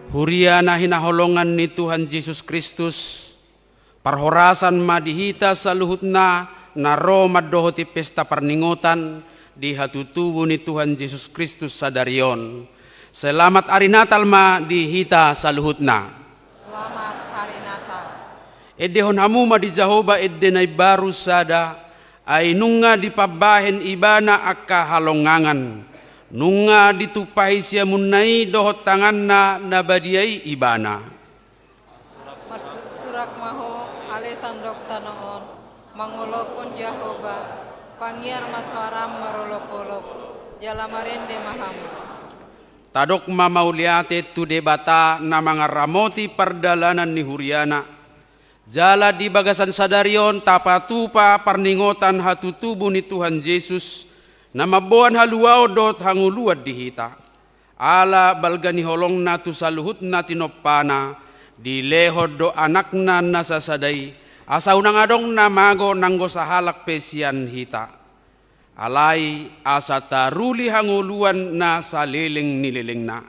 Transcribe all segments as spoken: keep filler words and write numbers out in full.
Huria na hinaholongan ni Tuhan Jesus Kristus, parhorasan ma di hita saluhutna na ro mandohoti pesta parningotan di hatutubu ni Tuhan Jesus Kristus sadari on. Selamat ari Natal ma di hita saluhutna. Selamat hari Natal. Endehon hamu ma di Jahowa ende na imbaru sada, ai nunga dipambahen Ibana angka halongangan. Nunga ditumpahi siamunna i dohot tanganna na badia i Ibana. Marsu-, surak ma ho, ale sandok tano on, mangolophon Jahowa, pangiar ma soaram marolopolop, jala marende ma hamu. Tadok ma mauliate tu Debata na mangaramoti pardalanan ni huriana, jala di bagasan sadari on tapatupa parningotan hatutubu ni Tuhan Jesus, na mamboan haluaon dohot hangoluan di hita. Ala balga ni holongna tu saluhut na tinompana, dilehon do Anakna na sasada i, asa unang adong na mago nanggo sahalak pe sian hita. Alai asa taruli hangoluan na saleleng ni lelengna.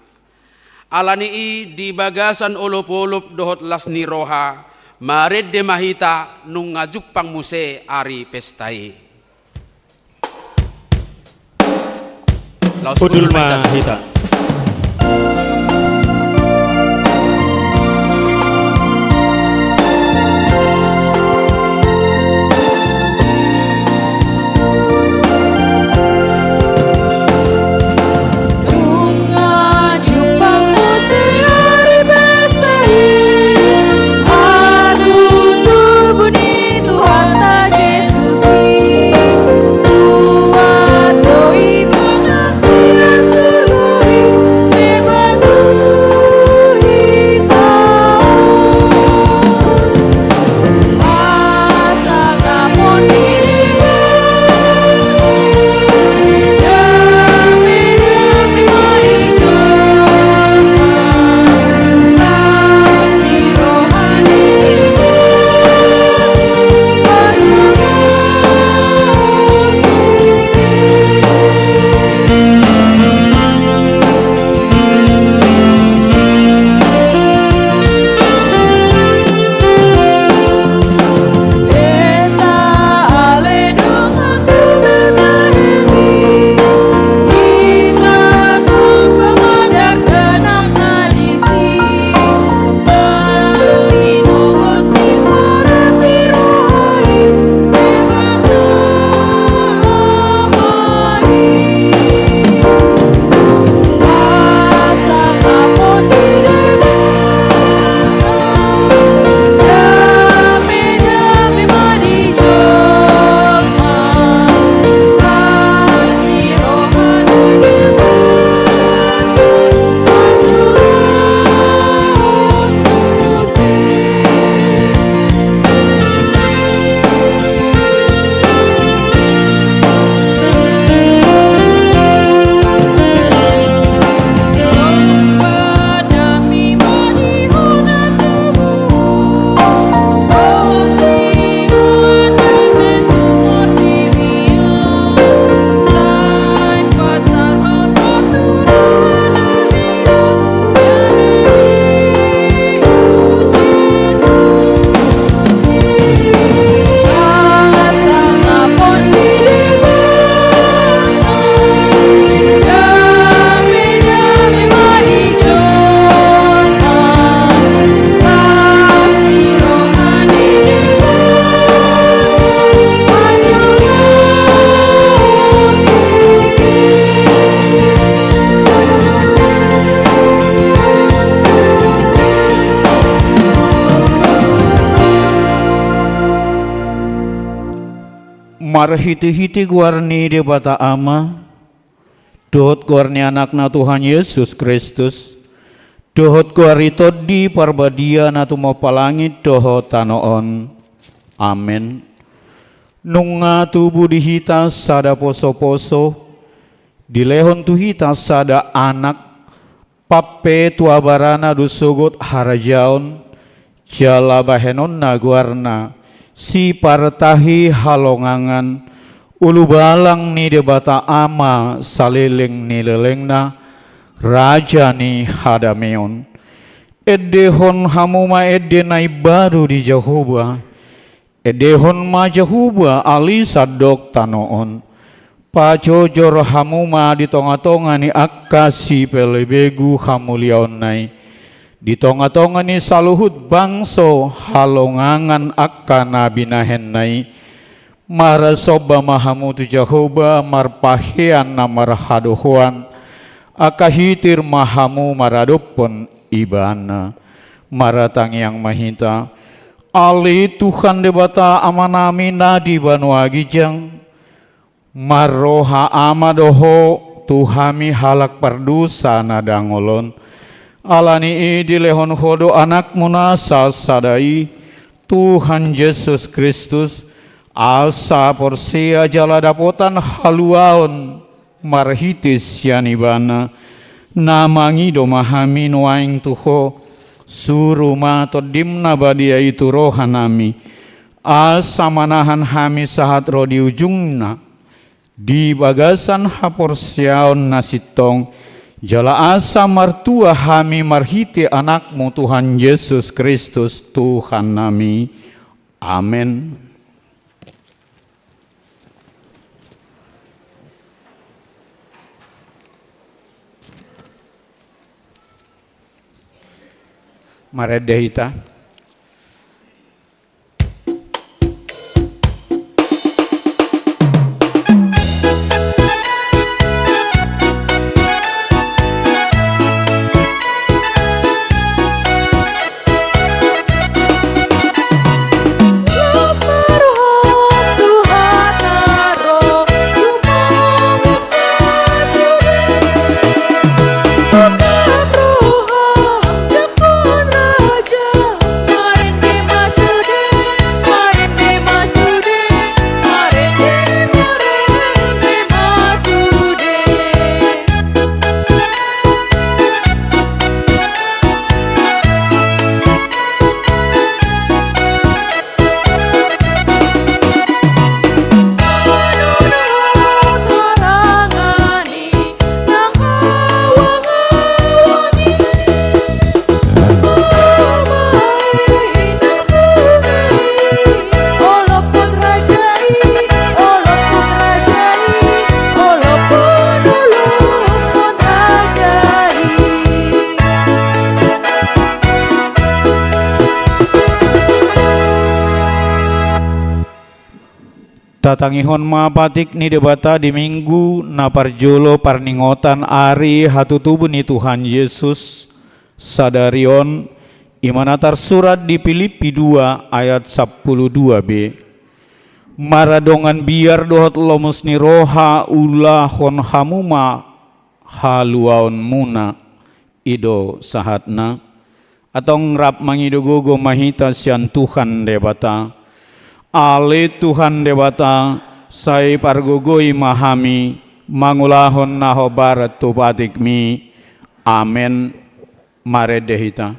Ala ni i di bagasan olopolop dohot las ni roha, marende ma hita nunga jumpang muse ari pesta i. Laos hundul ma hita. Marhitehite goar ni Debata Ama, dohot goar ni Anakna Tuhan Jesus Kristus, dohot goar ni Tondi Parbadia na tumompa langit dohot tano on. Amen. Nunga tubu di hita sada posoposo, dilehon tu hita sada Anak, pampetua barana do sogot harajaon, jala bahenonna goarna, Sipartahi Halongangan, Ulubalang ni Debata Ama saleleng ni lelengna, Raja ni hadameon. Endehon hamu ma ende na imbaru di Jahowa, endehon ma Jahowa ale sandok tano on. Pajojor hamu ma di tongatonga ni angka sipelebegu hamuliaonna i, di tongatonga ni saluhut bangso halongangan angka na binahenna i. Marasomba ma hamu tu Jahowa marpahean na marhadohoan, angka hitir ma hamu maradophon Ibana. Martangiang ma hita. Ale Tuhan Debata Amanami na di banua ginjang, marroha Ama do Ho tu hami halak pardosa na dangol on. Ala ni i dilehon Ho do Anakmu na sasada i, Tuhan Jesus Kristus, asa porsea jala dapotan haluaon marhite sian Ibana. Na mangido ma hami nuaeng tu Ho, suru ma Tondim na badia i tu rohanami, asa manahan hami sahat ro di ujungna di bagasan haporseaon na sintong, jala asa martua hami marhite Anakmu Tuhan Jesus Kristus Tuhannami. Amen. Marende hita. Tatangihon ma patik ni Debata di Minggu na parjolo parningotan ari hatutubu ni Tuhan Jesus sadari on, i ma na tarsurat di Pilippi dua ayat sampulu dua b. Maradongan biar dohot lomus ni roha ulahon hamu ma haluaonmuna. I do sahatna. Antong rap mangido gogo ma hita sian Tuhan Debata. Ale Tuhan Debata, sai pargogoi ma hami mangulahon na hombar tu patikmi. Amen. Marende hita.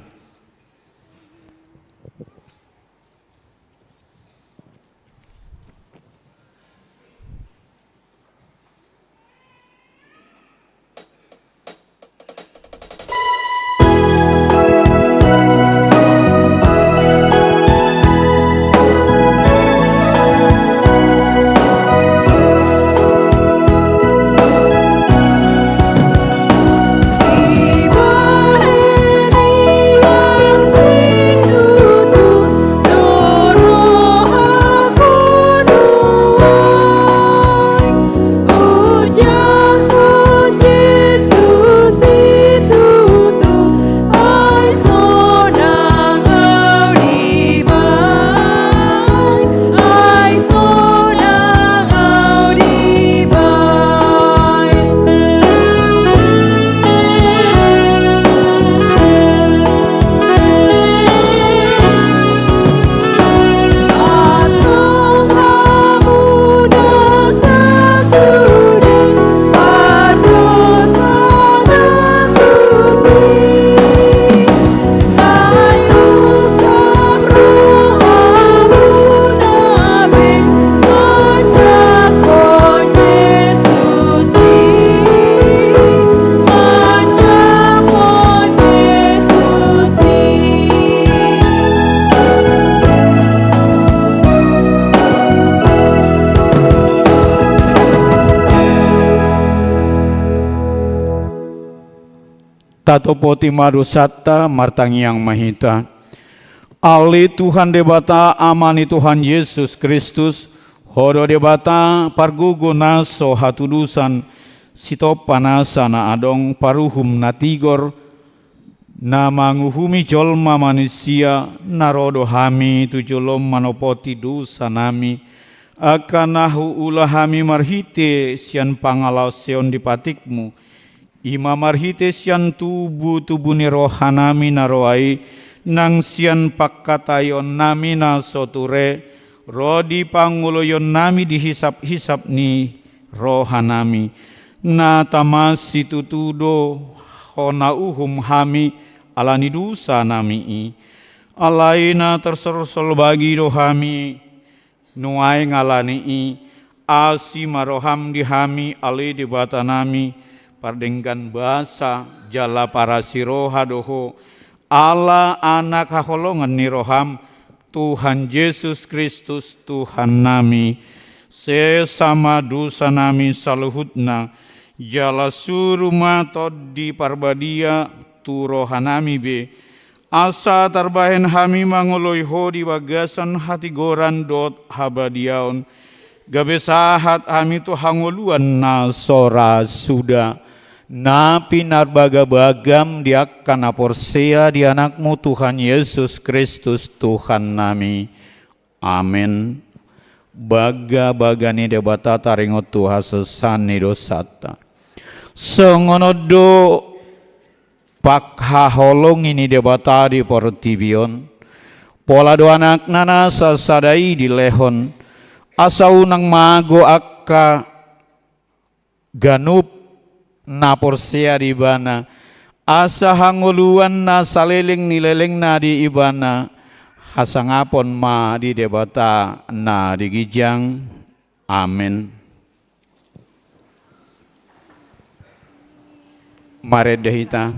Tatopoti ma dosanta, martangiang ma hita. Ale Tuhan Debata, Ama ni Tuhan Jesus Kristus, Ho do Debata pargogo na so hatudosan, sitompa nasa na adong, paruhum na tigor, na manguhumi jolma manisia. Na ro do hami tu jolom manopoti dosanami, angka na huula hami marhite sian pangalaosion di patikmu, i ma marhite sian tubu-tubu ni rohanami na roa i, nang sian pangkataionnami na so ture, ro di pangoloionnami di hisap-hisap ni rohanami. Na tama situtu do Ho na uhum hami ala ni dosanami i. Alai na tarsolsol bagi do hami nuaeng ala ni i. Asi ma roham di hami, ale Debatanami, pardenggan basa jala parasi roha do Ho, ala Anak haholongan ni roham, Tuhan Jesus Kristus Tuhannami. Sesa ma dosanami saluhutna, jala suru ma Tondi Parbadia tu rohanami be, asa tarbahen hami mangoloi Ho di bagasan hatigoran dohot habadiaon, gabe sahat hami tu hangoluan na so ra suda, na pinarbagabagam di angka na porsea di Anakmu Tuhan Jesus Kristus Tuhannami. Amen. Bagabaga ni Debata taringot tu hasesaan ni dosanta. Songon on do panghaholongi ni Debata di portibi on, pola do Anakna na sasada i dilehon, asa unang mago angka ganup na porsea di Ibana, asa hangoluan na saleleng ni lelengna di Ibana, hasangapon ma di Debata na di ginjang. Amen. Marende hita.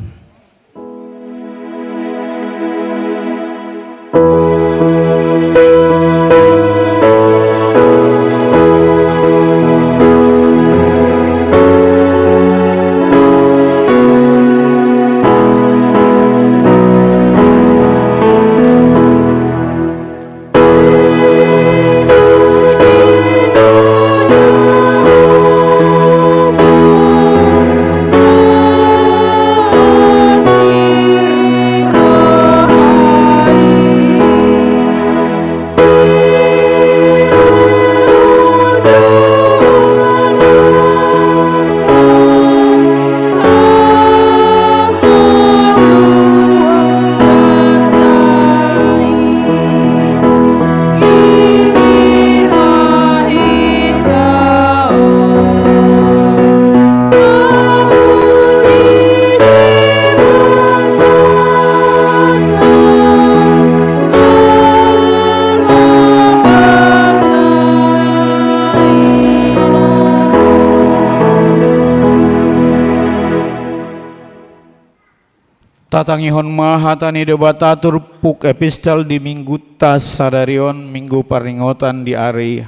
Tatangihon ma hata ni Debata turpuk epistel di Minggunta sadari on, Minggu parningotan di ari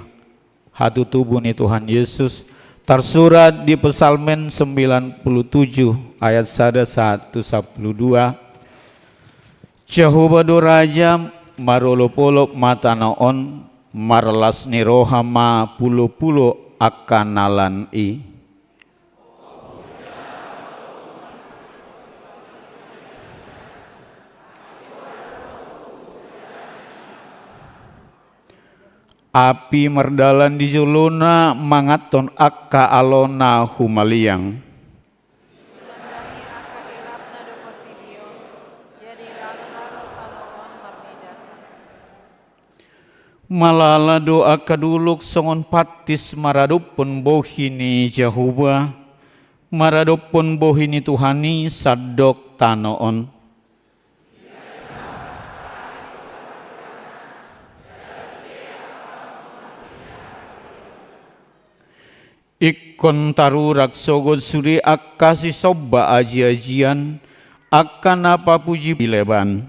hatutubu ni Tuhan Jesus, tarsurat di Psalmen sembilan puluh tujuh ayat sada sahat tu sampulu dua. Jahowa do raja, marolopolop ma tano on, marlas ni roha ma pulopulo angka na lan i. Api mardalan di jolona manganhon angka alona humaliang. Husandangi angka hilapna do portibi on, jadi lalu ma ro tano on marnidasan. Malala do angka dolok songon pantis maradophon bohi ni Jahowa, maradophon bohi ni Tuhan i sandok tano on. Ingkon tarurak sogot sude angka sisomba ajiajian, angka na papuji di leban.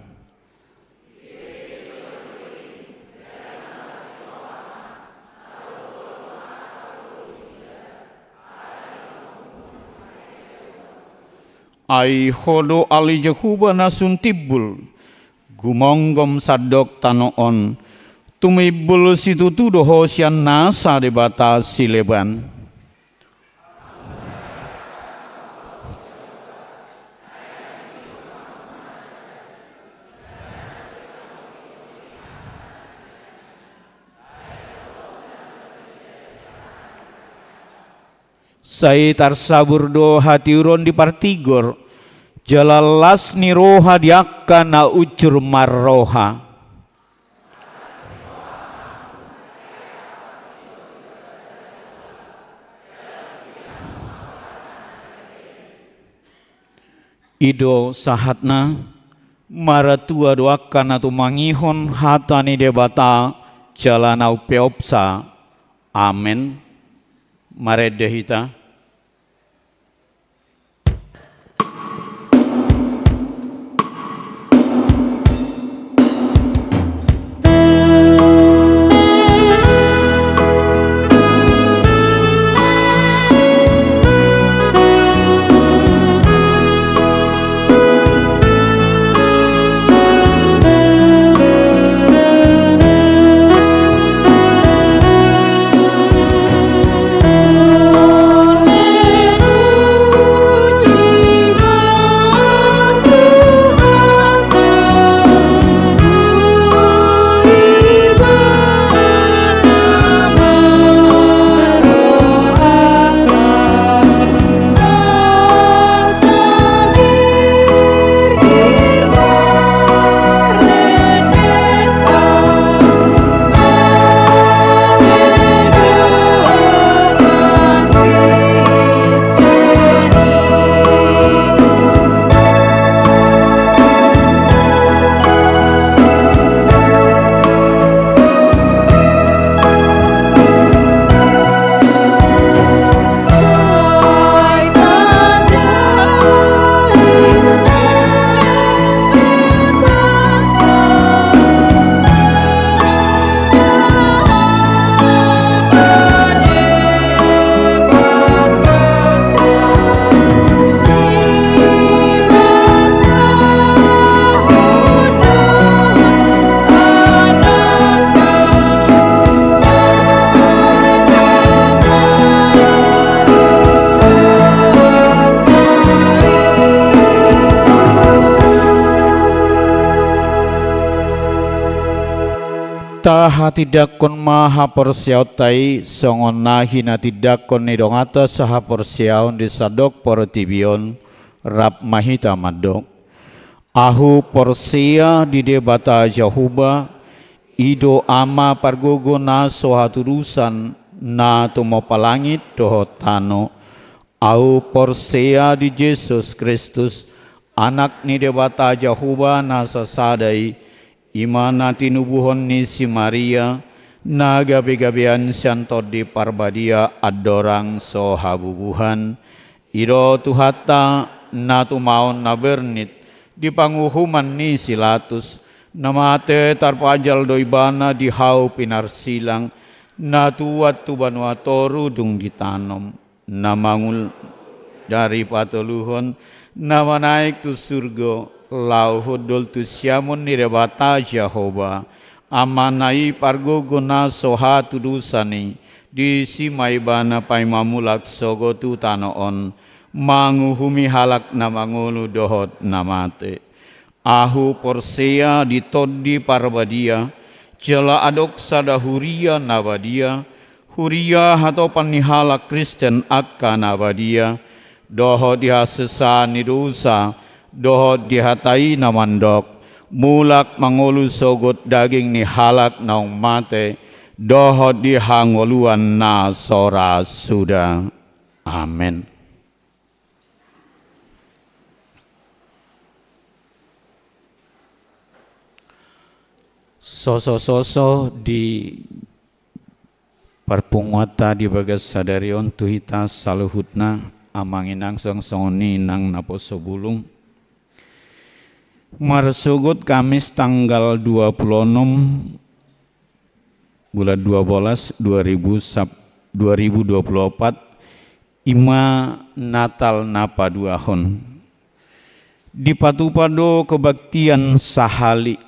Ai Ho do ale Jahowa na sun timbul, gumonggom sandok tano on, tumimbul situtu do Ho sian nasa Debata sileban. Sai tarsabur do hatiuron di partigor, jala las ni roha di angka na unsur marroha. I do sahatna, martua do angka na tumangihon hata ni Debata, jala na umpeopsa. Amen. Marende hita. Tahatindangkon ma haporseaonta i, songon na hinatindangkon ni donganta sahaporseaon di sandok portibi on, rap ma hita mandok. Ahu porsea di Debata Jahowa, i do Ama pargogo na so hatudosan, na tumompa langit dohot tano. Ahu porsea di Jesus Kristus, Anak ni Debata Jahowa na sasada i, i ma na tinubuhon ni si Maria, na gabegabean sian Tondi Parbadia andorang so habubuhan. I do Tuhanta, na tumaon na bernit di panguhuman ni si Latus, na mate tarpajal do Ibana di hau pinarsilang, na tuat tu banua toru dung ditanom, na mangul dari patoluhon, na manaek tu surgo, laho hundul tu siamun ni Debata Jahowa, Amana i pargogo na so hatudosan i, disi ma Ibana paima mulak sogot tu tano on, manguhumi halak na mangolu dohot na mate. Ahu porsea di Tondi Parbadia, jala adong sada huria na badia, huria hatopan ni halak Kristen angka na badia, dohot di hasesaan ni dosa, dohot di hata i na mandok, mulak mangolu sogot daging ni halak naung mate, dohot di hangoluan na so ra suda. Amen. Sosososo di parpunguanta di bagas sadari on tu hita saluhutna, amang inang, songon i nang naposo bulung. Marsogot Kamis tanggal dua puluh enam bulan dua belas dua ribu sab-, dua ribu dua puluh empat, i ma Natal na paduahon. Dipatupa do kebaktian sahali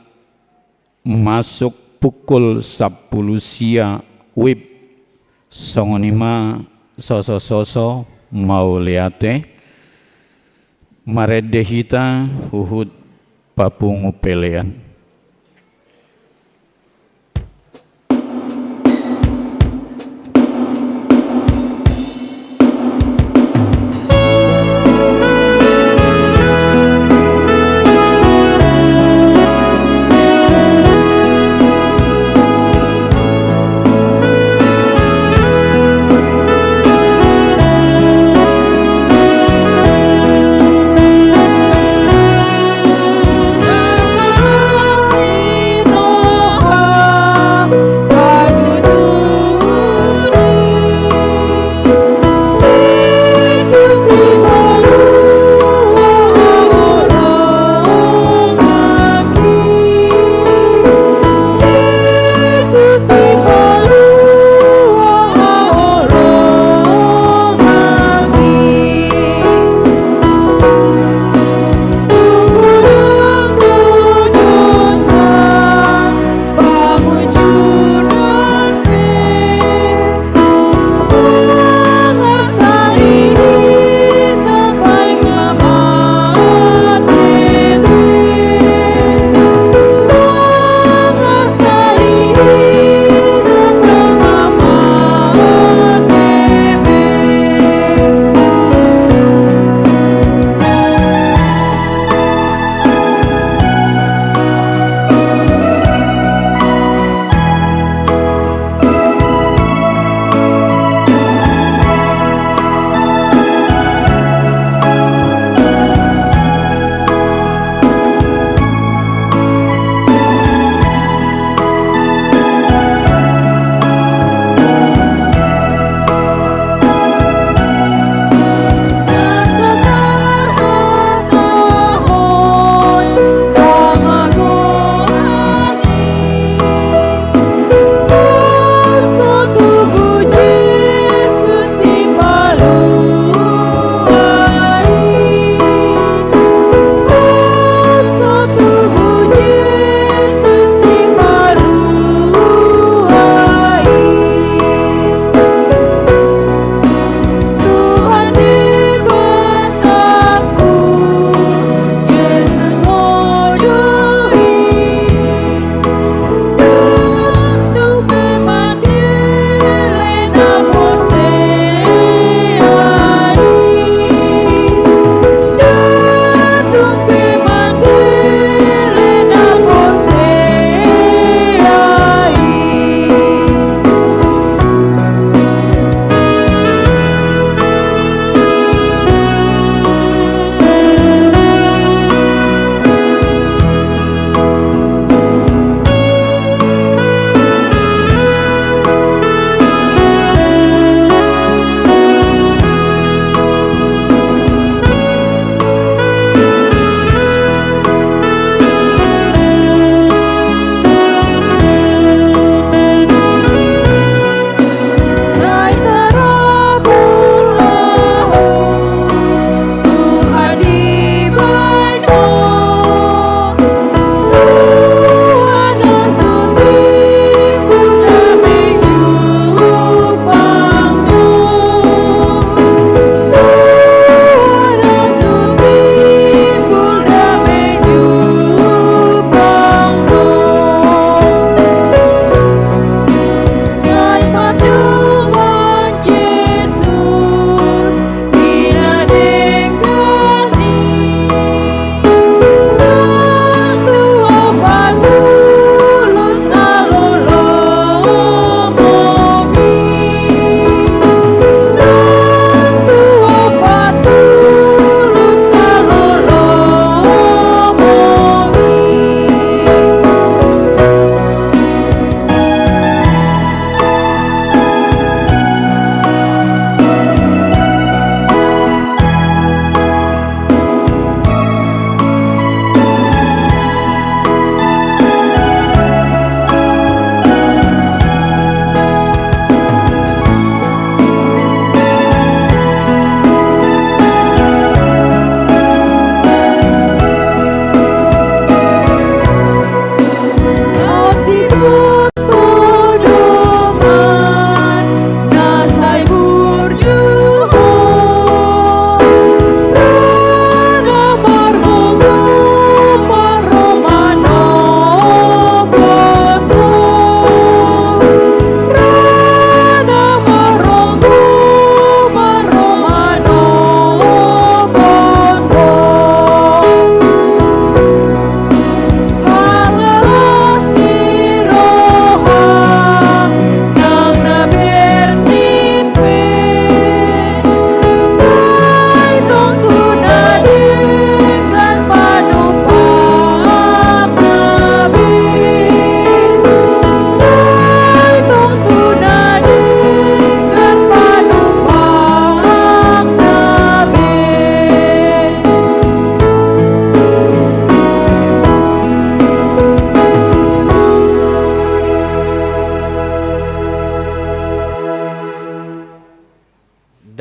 masuk pukul sampulu sia wib. Songon i ma sosososo mauliate, marende hita huhut papungu pelean.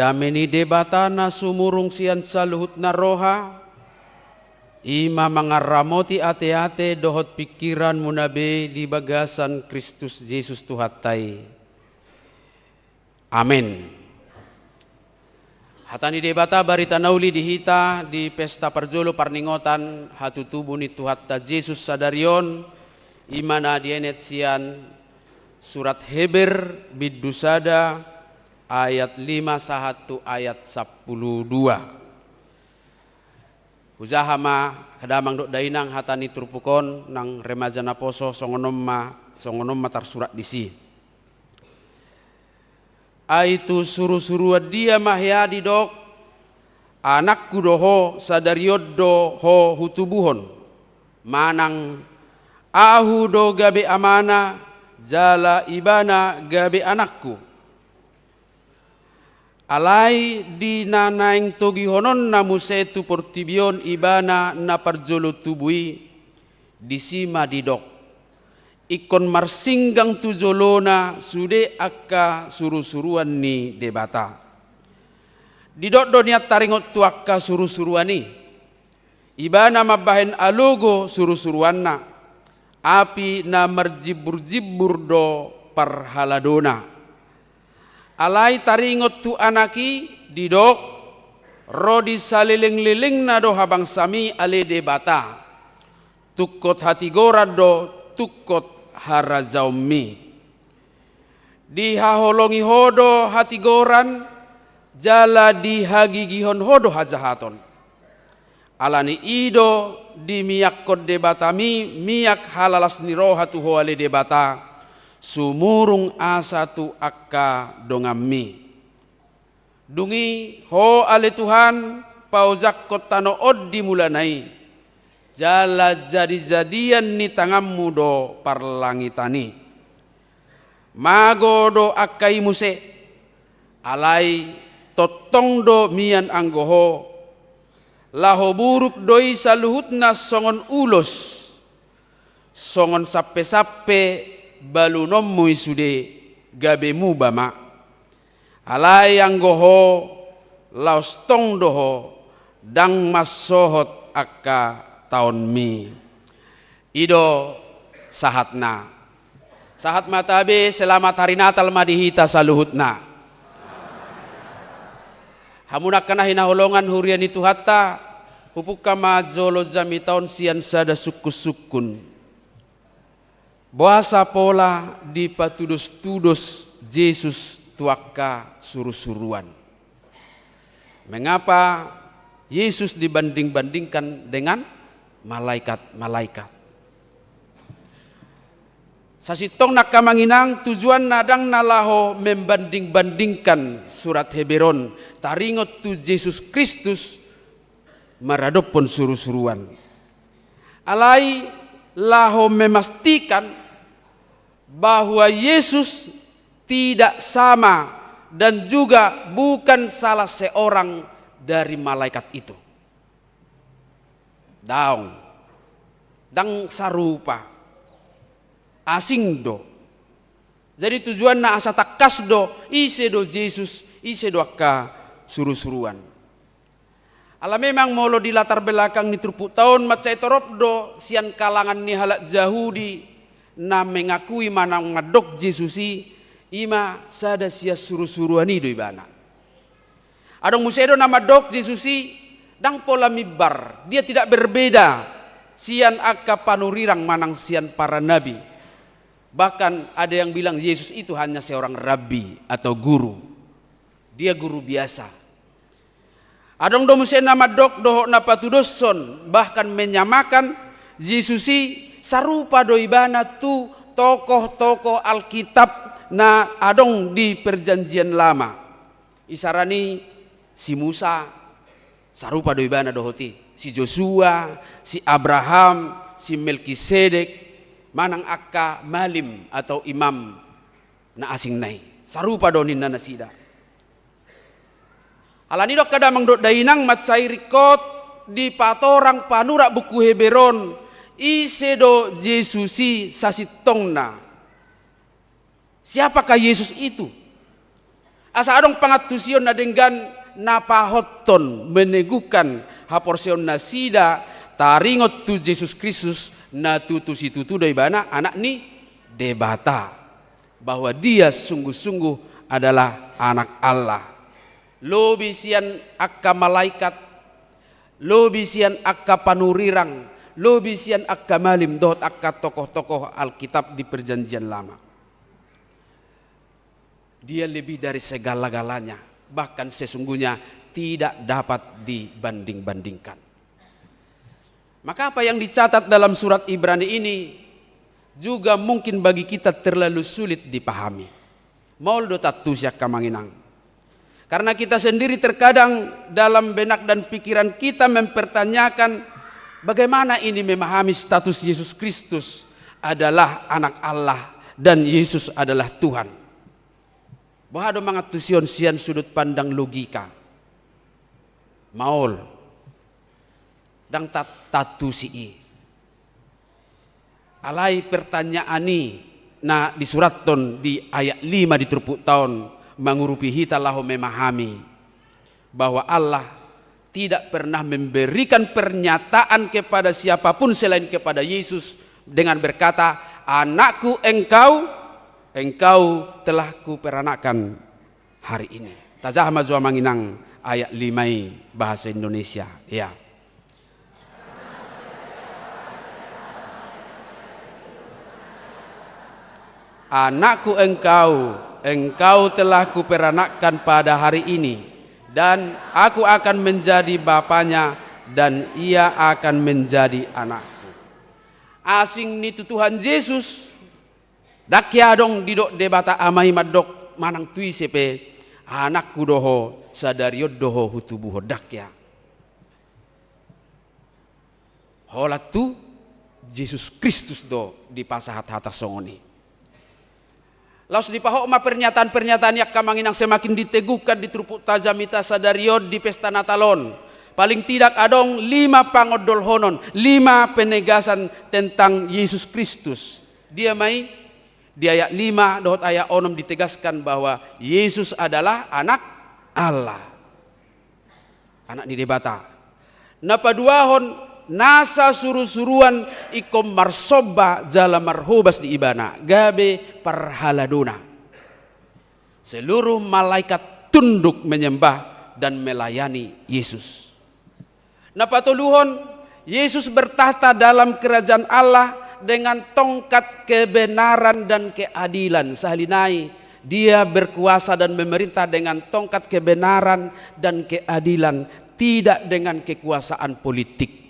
Dame ni Debata na sumurung sian saluhutna roha, i ma mangaramoti ateate dohot pingkiranmuna be di bagasan Kristus Jesus Tuhanta i. Amen. Hata ni Debata barita na uli di hita di pesta parjolo parningotan hatutubu ni Tuhanta Jesus sadari on, i ma na dienet sian surat Heber bindu sada ayat lima sahat tu ayat sampulu dua. Hujaha ma, angka damang dohot dainang, hata ni turpuk on nang remaja naposo, songon on ma, songon on ma tarsurat disi. Ai tu surusuruan dia ma hea didok, anakku do ho, sadari on do ho hutubuhon, manang ahu do gabe amana, jala ibana gabe anakku. Alai di na naeng togihononna muse tu portibi on ibana na parjolo tubu i, disi ma didok, ingkon marsinggang tu jolona sude angka surusuruan ni Debata. Didok do nian taringot tu angka surusuruan i. Ibana mambahen alogo surusuruanna, api na marjimburjimbur do parhaladona. Alai taringot tu anak i didok, ro di salelenglelengna do habangsami ale Debata, tungkot hatigoran do tungkot harajaonmi. Dihaholongi ho do hatigoran, jala dihagigihon ho do hajahaton. Ala ni i do dimiakkon Debatami miak halalas ni roha tu ho ale Debata, sumurung asa tu angka donganmi. Dung i ho ale Tuhan, paojakkon tano on di mulana i, jala jadijadian ni tanganmu do parlangitan i. Mago do angka i muse, alai tongtong do mian anggo ho, laho buruk do i saluhutna songon ulos, songon sampesampe balunonmu i sude, gabe muba ma. Alai anggo ho, laos tong do ho, ndang mansohot angka taonmi. I do sahatna. Sahat ma tabe, selamat hari Natal ma di hita saluhutna. Hamuna angka na hinaholongan huria ni Tuhanta, hupungka ma jolo jamita on sian sada sungkunsungkun. Boasa pola dipatudostudos Jesus tu angka surusuruan? Mengapa Yesus dibanding-bandingkan dengan malaikat-malaikat? Sasintongna angka amang inang, tujuanna ndang na laho membanding-bandingkan surat Heber on taringot tu Jesus Kristus maradophon surusuruan. Alai laho memastikan bahwa Yesus tidak sama dan juga bukan salah seorang dari malaikat itu. Daong, ndang sarupa, asing do. Jadi tujuanna asa tangkas do, ise do Jesus, ise do angka surusuruan. Ala memang molo di latar belakang ni turpukta on mansai torop do sian kalangan ni halak Jahudi na mengakui manang mandok Jesus i, i ma sada sian surusuruan i do ibana. Adong muse do na mandok Jesus i ndang pola mimbar, dia tidak berbeda sian angka panurirang manang sian para nabi. Bahkan ada yang bilang Yesus itu hanya seorang rabbi atau guru. Dia guru biasa. Adong do muse na mandok dohot na patudoshon, bahkan menyamakan Jesus i sarupa do ibana tu tokoh-tokoh Alkitab na adong di Perjanjian Lama. Isarani si Musa, sarupa do ibana dohot i. Si Josua, si Abraham, si Melkisedek, manang angka malim atau imam na asing na i. Sarupa do ninna nasida. Alani do angka damang dohot dainang, mansai ringkot dipatorang panurat buku Heber on, ise do Jesus i sasintongna. Siapakah Yesus itu? Asa adong pangantusion na denggan na pahothon, meneguhkan haporseaonnasida taringot tu Jesus Kristus, na tutu situtu do ibana Anak ni Debata, bahwa Dia sungguh-sungguh adalah Anak Allah. Lobi sian angka malaikat, lobi sian angka panurirang, lobi sian angka malim dohot angka tokoh-tokoh Alkitab di Perjanjian Lama. Dia lebih dari segala-galanya, bahkan sesungguhnya tidak dapat dibanding-bandingkan. Maka apa yang dicatat dalam surat Ibrani ini juga mungkin bagi kita terlalu sulit dipahami. Maol do tantu sian hamu amang inang. Karena kita sendiri terkadang dalam benak dan pikiran kita mempertanyakan bagaimana ini memahami status Yesus Kristus adalah Anak Allah dan Yesus adalah Tuhan. Boha do mangantusion sian sudut pandang logika? Maol. Ndang ta-, taantusi i. Alai pertanyaan i na disurathon di ayat lima di turpukta on mangurupi hita laho memahami bahwa Allah tidak pernah memberikan pernyataan kepada siapapun selain kepada Yesus dengan berkata, "Anakku engkau, engkau telah kuperanakkan hari ini." Tajaha ma jo amang inang ayat lima i bahasa Indonesia. Ya. "Anakku engkau, engkau telah kuperanakkan pada hari ini, dan aku akan menjadi bapanya, dan ia akan menjadi anakku." Asing ni tu Tuhan Jesus, ndang hea adong didok Debata Ama i mandok manang tu ise pe, "Anakku do ho, sadari on do ho hutubuhon," ndang hea. Holan tu Jesus Kristus do dipasahat hata songon i. Laos dipahot ma pernyataan-pernyataan i angka amang inang semakin diteguhkan di turpukta jamita sadari on di pesta Natal on. Paling tidak adong lima pangondolhonon, lima penegasan tentang Yesus Kristus. Dia ma i? Di ayat lima dohot ayat onom ditegaskan bahwa Yesus adalah Anak Allah. Anak ni Debata. Na paduahon, nasa surusuruan ingkon marsomba jala marhobas di Ibana, gabe parhaladona. Seluruh malaikat tunduk menyembah dan melayani Yesus. Na patoluhon, Yesus bertakhta dalam kerajaan Allah dengan tongkat kebenaran dan keadilan. Sahali nai, Dia berkuasa dan memerintah dengan tongkat kebenaran dan keadilan, tidak dengan kekuasaan politik.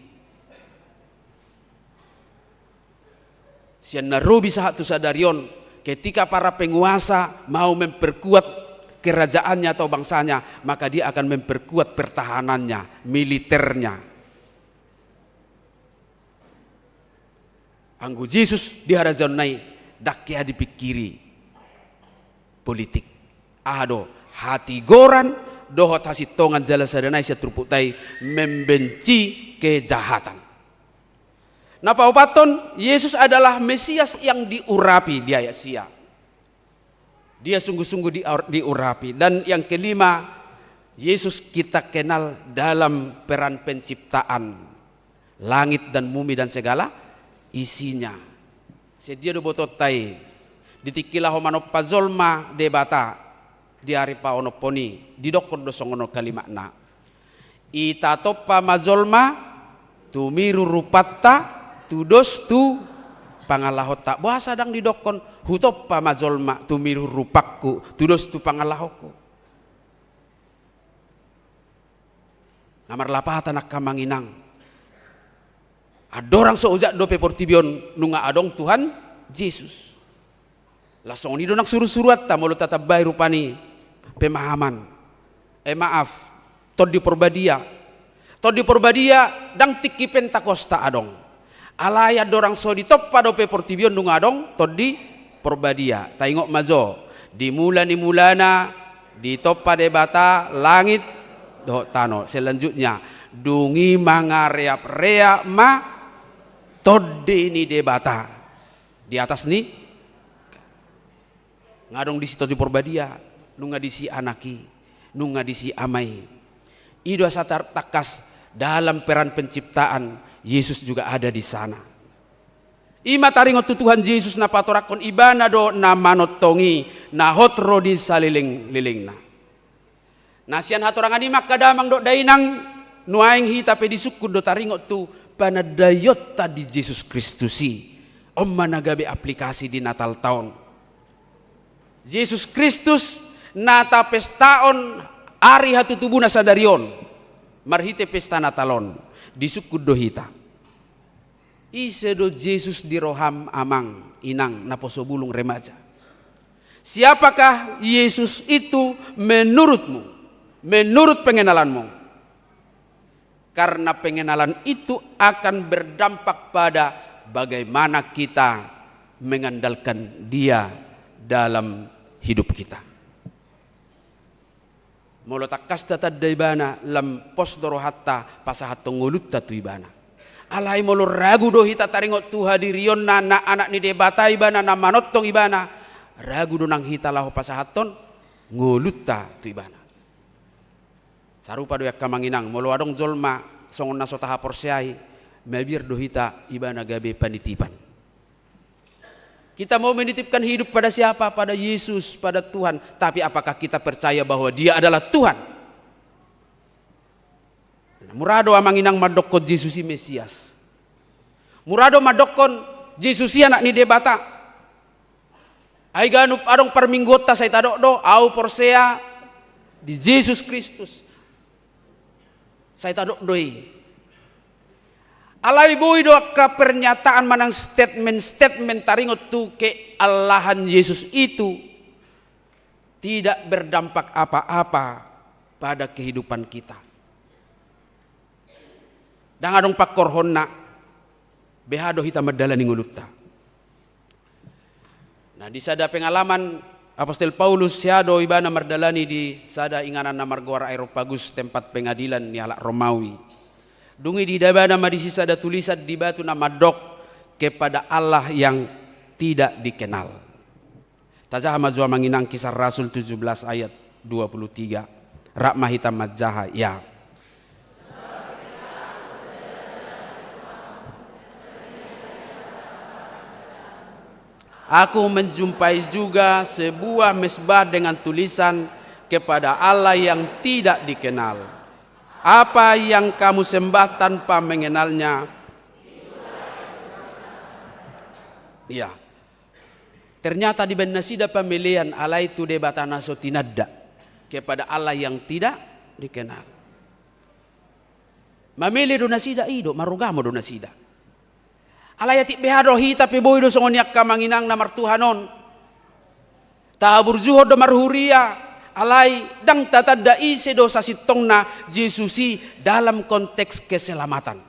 Sian na robi sahat tu sadari on, ketika para penguasa mau memperkuat kerajaannya atau bangsanya, maka dia akan memperkuat pertahanannya, militernya. Anggo Jesus di harajaonna i, ndang hea dipingkiri politik. Aha do? Hatigoran dohot hasintongan jala sada nai sian turpukta i, membenci kejahatan. Na paopathon, Yesus adalah Mesias yang diurapi di ayat sia. Dia sungguh-sungguh diur-, diurapi. Dan yang kelima, Yesus kita kenal dalam peran penciptaan langit dan bumi dan segala isinya. Sian dia do botoonta i? Di tingki laho manompa jolma Debata di ari paonomhon i, didokkon do songon on kalimatna: "Ita tompa ma jolma tumiru rupanta, tudos tu pangalahonta." Boasa ndang didokkon: "Hutompa ma jolma tumiru rupangku, tudos tu pangalahonku"? Na marlapatan angka amang inang, andorang so ojak dope portibi on nunga adong Tuhan Jesus. Laos songon i do nang surusuruanta, molo tatambai rupani pemahaman. Eh, maaf, Tondi Porbadia. Tondi Porbadia ndang tingki Pentakosta adong. Alai andorang so ditompa dope portibi on nunga adong Tondi Porbadia. Taingot ma jo, di mula ni mulana ditompa Debata langit dohot tano. Selanjutnya, dung i mangareapreap ma Tondi ni Debata di atas ni, nga adong disi Tondi Porbadia. Nunga disi Anak i, nunga disi Ama i. I do asa tar-, tangkas dalam peran penciptaan, Yesus juga ada di sana. I ma taringot tu Tuhan Jesus na patorangkon, Ibana do na manongtong i, na hot ro di salelenglelengna. Na sian hatorangan i ma angka damang dohot dainang, nuaeng hita pe disungkun do taringot tu panandaionta di Jesus Kristus i. On ma na gabe aplikasi di Natalta on. Jesus Kristus na tapestaon ari hatutubuna sadari on, marhite pesta Natal on, disungkun do hita. Ise do Jesus di roham, amang, inang, naposo bulung, remaja? Siapakah Yesus itu menurutmu, menurut pengenalanmu? Karena pengenalan itu akan berdampak pada bagaimana kita mengandalkan Dia dalam hidup kita. Molo tangkas tatanda Ibana, lam pos do rohanta pasahathon ngolunta tu Ibana. Alai molo ragu do hita taringot tu hadirionna, na Anak ni Debata Ibana, na manongtong Ibana, ragu do nang hita laho pasahathon ngolunta tu Ibana. Sarupa do i angka amang inang, molo adong jolma songon na so tahaporseai, mabiar do hita ibana gabe panitipan. Kita mau menitipkan hidup pada siapa? Pada Yesus, pada Tuhan. Tapi apakah kita percaya bahwa Dia adalah Tuhan? Mura do amang inang mandokkon Jesus i Mesias. Mura do mandokkon Jesus i Anak ni Debata. Ai ganup adong parmingguonta sai tadok do, au porsea di Jesus Kristus. Sai tadok do i. Alai boi do angka pernyataan manang statement-statement taringot tu keallahan Yesus itu tidak berdampak apa-apa pada kehidupan kita. Ndang adong pangkorhonna, beha do hita mandalani ngolunta. Nah, di sada pengalaman Apostel Paulus, sia do ibana mardalani di sada inganan na margoar Areopagus, tempat pengadilan ni halak Romawi. Dung i diida ibana ma disi sada tulisan di batu na mandok, "Kepada Allah yang tidak dikenal." Tajaha ma jo amang inang Kisah Rasul tujuh belas ayat dua puluh tiga. Rap ma hita manjaha, ya. Aku menjumpai juga sebuah mezbah dengan tulisan, "Kepada Allah yang tidak dikenal." Apa yang kamu sembah tanpa mengenalnya? Ya. Ternyata dibaen nasida pamelean alai tu debata na so tinanda, kepada Allah yang tidak dikenal. Mamele do nasida i do, marugamo do nasida. Alai atik beha do hita pe boi do songon i angka amang inang na martuhan on. Tahaburjuhon do marhuria, alai ndang tatanda ise do sasintongna Jesus i dalam konteks keselamatan.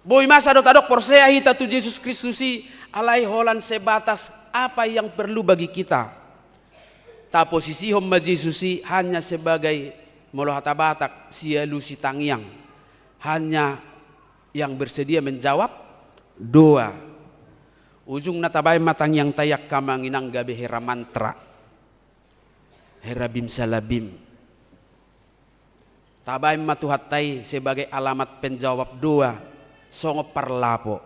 Boi masa do tadok porsea hita tu Jesus Kristus i, alai holan sebatas apa yang perlu bagi kita. Taposisihon ma Jesus i hanya sebagai, molo hata Batak, sialusi tangiang. Hanya yang bersedia menjawab doa. Ujungna tabaen ma tangiangta i angka amang inang gabe hera mantra. Hera bim salabim. Tabaen ma Tuhanta i sebagai alamat penjawab doa, songon parlapo.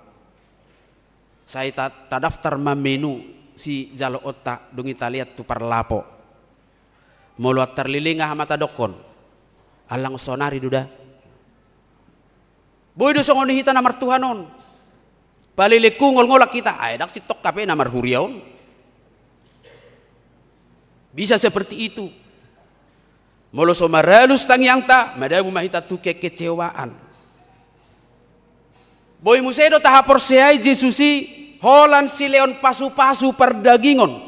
Sai ta-, tadaftar ma menu sijaloonta dung i talean tu parlapo. Molo antar leleng aha ma tadokkon? Allang saonari do da. Boi do songon i hita na martuhan on. Palelengku ngolngolan hita, ai ndang sintong hape na marhuria on. Bisa seperti itu. Molo so maralus tangiangta, madabu ma hita tu kekecewaan. Boi muse do tahaporseai Jesus i holan silehon pasupasu pardagingon.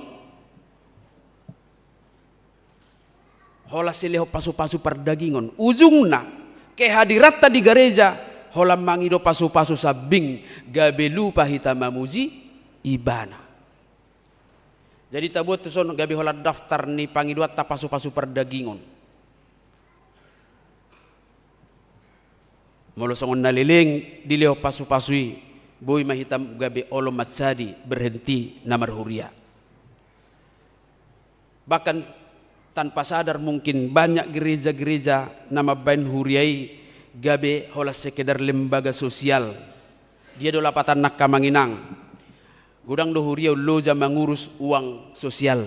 Holan silehon pasupasu pardagingon. Ujungna, kehadiranta di gareja, holan mangido pasupasu sambing, gabe lupa hita mamuji Ibana. Jadi tabuat tuson gabe holan daftar ni pangidoanta pasupasu pardagingon. Molo songon na leleng dilehon pasupasu i, boi ma hita gabe olo mansadi, berhenti na marhuria. Bahkan tanpa sadar mungkin banyak gereja-gereja na mambaen huria i gabe holan sekedar lembaga sosial. Dia do lapatanna angka amang inang? Godang do huria on loja mangurus uang sosial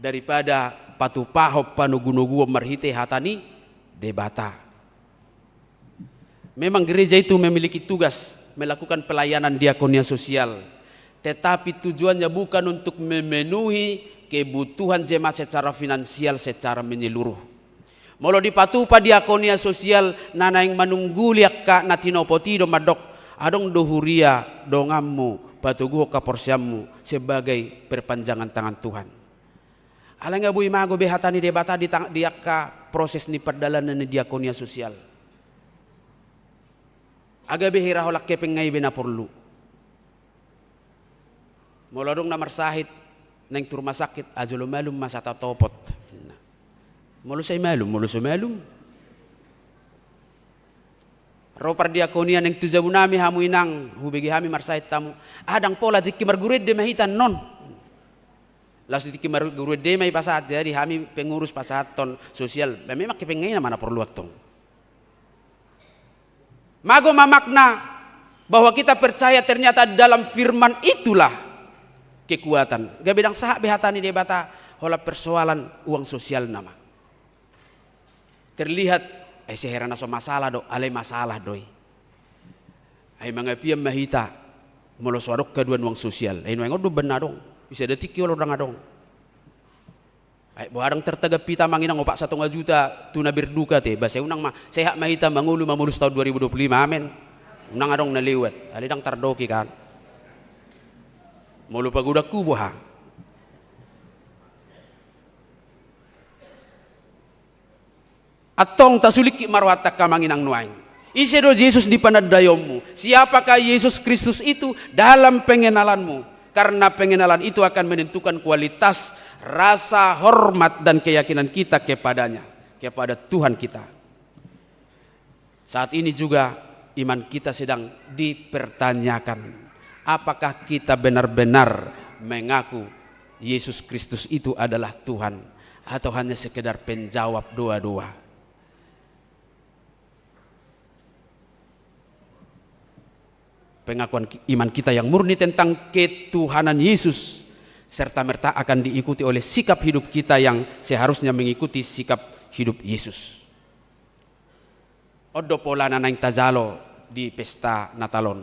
daripada patupahon panogunoguon marhite hata ni Debata. Memang gereja itu memiliki tugas melakukan pelayanan diakonia sosial, tetapi tujuannya bukan untuk memenuhi kebutuhan jemaat secara finansial secara menyeluruh. Molo dipatupa diakonia sosial na naeng manungguli angka na tinopot i do mandok, adong do huria donganmu patoguhon haporseaonmu sebagai perpanjangan tangan Tuhan. Alai nga boi mago be hata ni Debata di tang-, di angka proses ni pardalanan ni diakonia sosial. Nga gabe hira holan hepeng nga i be na porlu. Molo adong na marsahit, naeng tu rumah sakit, ah, jolo malum ma sa tatopot. Molo sai malum, molo so malum. Ro pardiakonia naeng tu jabu nami hamu inang, hubege hami marsahit hamu. Ah, ndang pola, tingki marguru ende ma hita annon. Laos di tingki marguru ende ma i pasahat, jadi hami pengurus pasahathon sosial. Ba memang hepeng nga i nama na porlu antong. Mago ma makna bahwa kita percaya ternyata dalam firman itulah kekuatan. Gabe ndang sahat be hata ni Debata holan persoalan uang sosial nama. Terlihat, eh, sai hira na so masalah do, alai masalah do i. Ai mangapian ma hita, molo so adong haduan uang sosial. Ai nuaeng on do umbahen na adong. Bisa da tingki olo ndang adong. Ai boha ndang tartagap hita amang inang opat satonga juta tu na berduka te, ba sai unang ma, sehat ma hita mangolu mamolus taon dua ribu dua puluh lima, amen. Unang adong na lewat, alai ndang tardoki kan. Molo pagodangku boha. Antong tasulingkit ma rohanta angka amang inang nuaeng. Ise do Jesus di panandaionmu? Siapakah Yesus Kristus itu dalam pengenalanmu? Karena pengenalan itu akan menentukan kualitas rasa hormat dan keyakinan kita kepada-Nya, kepada Tuhan kita. Saat ini juga iman kita sedang dipertanyakan. Apakah kita benar-benar mengaku Yesus Kristus itu adalah Tuhan, atau hanya sekedar penjawab doa-doa? Pengakuan ki-, iman kita yang murni tentang ketuhanan Yesus serta-merta akan diikuti oleh sikap hidup kita yang seharusnya mengikuti sikap hidup Yesus. On do pola na naeng tajalo di pesta Natal on.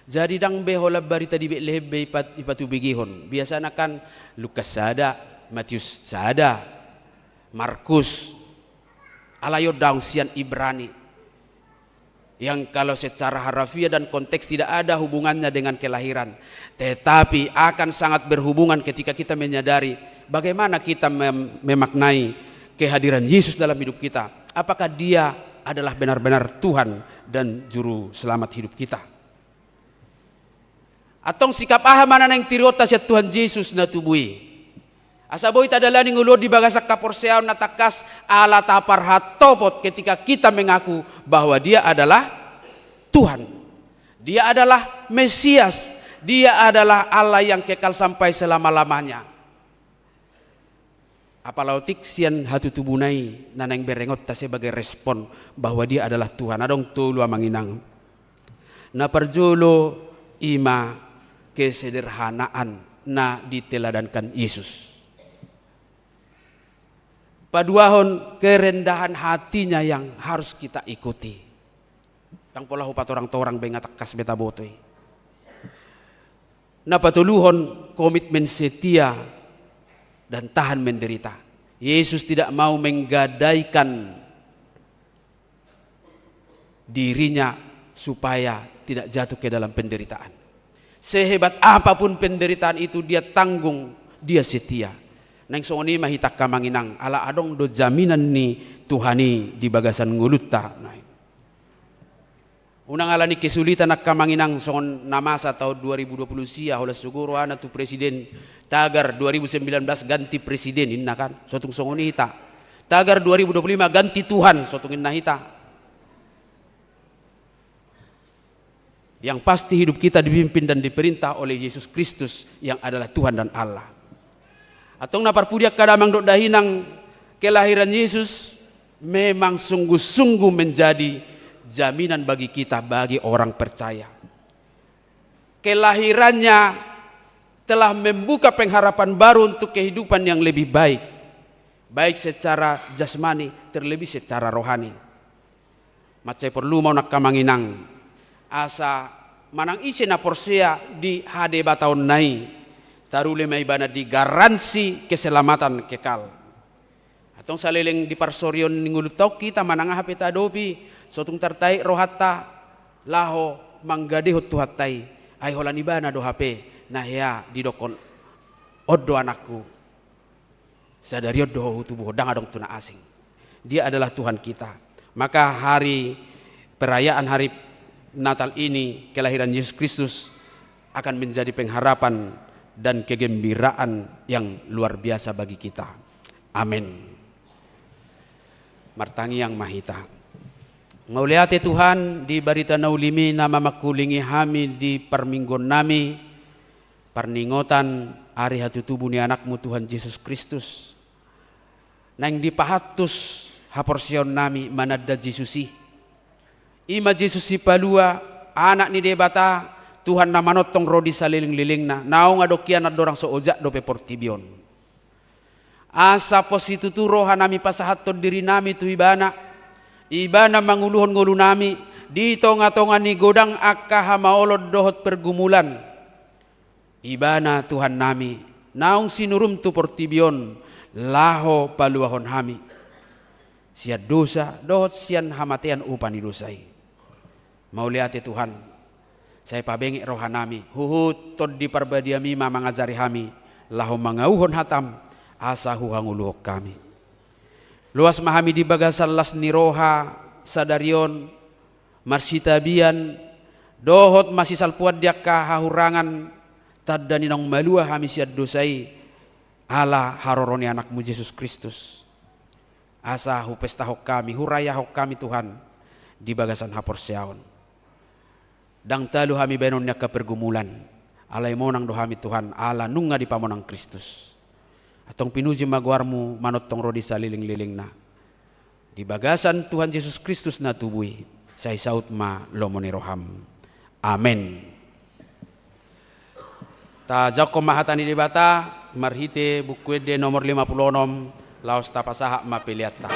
Jadi ndang be holan barita di Betlehem be ipat-, ipatubegehon. Biasana kan Lukas sada, Matius sada, Markus. Alai on daong sian Ibrani. Yang kalau secara harafiah dan konteks tidak ada hubungannya dengan kelahiran. Tetapi akan sangat berhubungan ketika kita menyadari bagaimana kita mem-, memaknai kehadiran Yesus dalam hidup kita. Apakah Dia adalah benar-benar Tuhan dan Juru Selamat hidup kita? Antong sikap aha ma na naeng tiruonta sian Tuhan Jesus na tubu i? Asa boi tadalani ngolu on di bagasan haporseaon na tangkas ala taparhatopot ketika kita mengaku bahwa Dia adalah Tuhan. Dia adalah Mesias. Dia adalah Allah yang kekal sampai selama-lamanya. Apala otik sian hatutubuna i na naeng berengonta sebagai respon bahwa Dia adalah Tuhan. Adong tolu amang inang. Na parjolo i ma kesederhanaan na diteladankan Yesus. Paduahon kerendahan hatinya yang harus kita ikuti. Ndang pola hupatorang-torang be nga tangkas be taboto i. Na patoluhon komitmen setia dan tahan menderita. Yesus tidak mau menggadaikan dirinya supaya tidak jatuh ke dalam penderitaan. Sehebat apapun penderitaan itu, Dia tanggung, Dia setia. Naeng songon i ma hita angka amang inang, ala adong do jaminan ni Tuhan i di bagasan ngolunta. Unang ala ni kesulitan angka amang inang songon na masa taon dua ribu dua puluh sia, holan so guru ana tu presiden, tagar dua ribu sembilan belas ganti presiden, inna kan, so tung songon i hita. Tagar dua ribu dua puluh lima ganti Tuhan, so tung inna hita. Yang pasti hidup kita dipimpin dan diperintah oleh Yesus Kristus yang adalah Tuhan dan Allah. Antong na parpudi angka damang dohot dainang, kelahiran Yesus memang sungguh-sungguh menjadi jaminan bagi kita, bagi orang percaya. Kelahirannya telah membuka pengharapan baru untuk kehidupan yang lebih baik, baik secara jasmani, terlebih secara rohani. Mansai porlu ma on angka amang inang, asa manang ise na porsea di hadebataonna i, taruli ma ibana di garansi keselamatan kekal. Antong saleleng di parsorion ni ngolunta on hita manang aha pe taadopi, so tung tartarik rohanta laho manggadehon Tuhanta i, ai holan ibana do hape na hea didokkon, on do anakku, sadari on do ho hutubuhon, ndang adong tu na asing. Dia adalah Tuhan kita. Maka hari perayaan hari Natal ini, kelahiran Yesus Kristus, akan menjadi pengharapan dan kegembiraan yang luar biasa bagi kita. Amin. Martangiang ma hita. Mauliate Tuhan, di barita na uli-Mi na mamangkulingi hami di parmingguonnami, parningotan ari hatutubu ni Anak-Mu Tuhan Jesus Kristus. Naeng dipahantus haporseaonnami mananda Jesus i. I ma Jesus Sipalua, Anak ni Debata, Tuhan na manongtong ro di salelenglelengna, naung adong hian andorang so ojak dope portibi on. Asa pos situtu rohanami pasahathon dirinami tu Ibana, Ibana manguluhon ngolunami di tongatonga ni godang angka hamaolon dohot pergumulan. Ibana Tuhannami, naung sinurum tu portibi on laho paluahon hami sian dosa dohot sian hamatean upa ni dosa i. Mauliate Tuhan, sai pabenget rohanami, huhut Tondi Parbadiam i ma mangajari hami laho mangauhon hatam, asa huhangoluhon hami. Loas ma hami di bagasan las ni roha sadari on, marsitabian dohot masisalpuan di angka hahurangan, tanda ni naung malua hami sian dosa i, ala haroro ni Anak-Mu Jesus Kristus. Asa hupestahon hami, hurayahon hami Tuhan, di bagasan haporseaon. Ndang talu hami baenon ni angka pergumulan, alai monang do hami Tuhan, ala nunga dipamonang Kristus. Antong pinuji ma goar-Mu manongtong ro di salelenglelengna. Di bagasan Tuhan Jesus Kristus na tubu i, sai saut ma lomo ni roham. Amen. Tajangkon ma hata ni Debata marhite Buku Ende nomor lima pulu onom, laos tapasahat ma peleanta.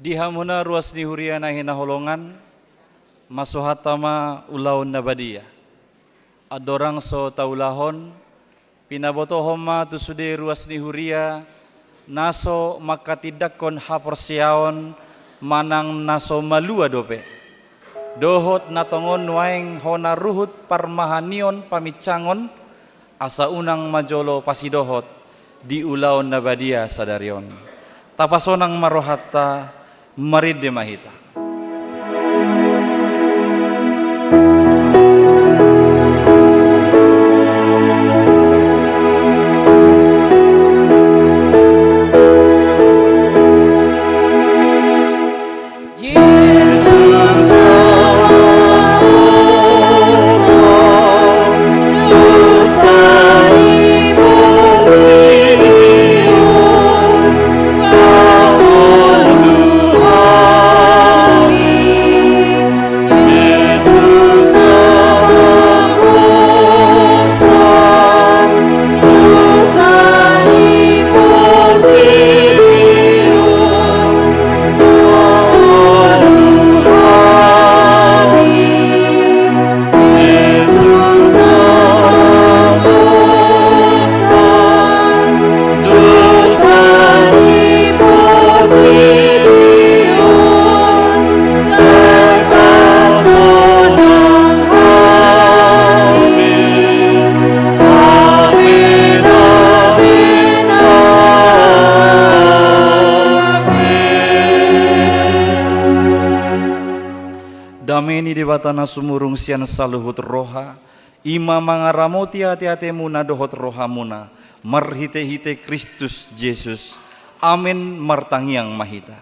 Di hamuna ruas ni huria na hinaholongan, masuhanta ma ulaon na badia. Andorang so taulahon, pinabotohon ma tu sude ruas ni huria na so manghatindanghon haporseaon manang na so malua dope, dohot na tongon nuaeng hona ruhut parmahanion paminsangon, asa unang ma jolo pasidohot di ulaon na badia sadari on. Tapasonang ma rohanta, marende ma hita. Dame ni Debata na sumurung sian saluhut roha, i ma mangaramoti ateatemuna dohot rohamuna, marhitehite Kristus Jesus. Amen. Martangiang ma hita.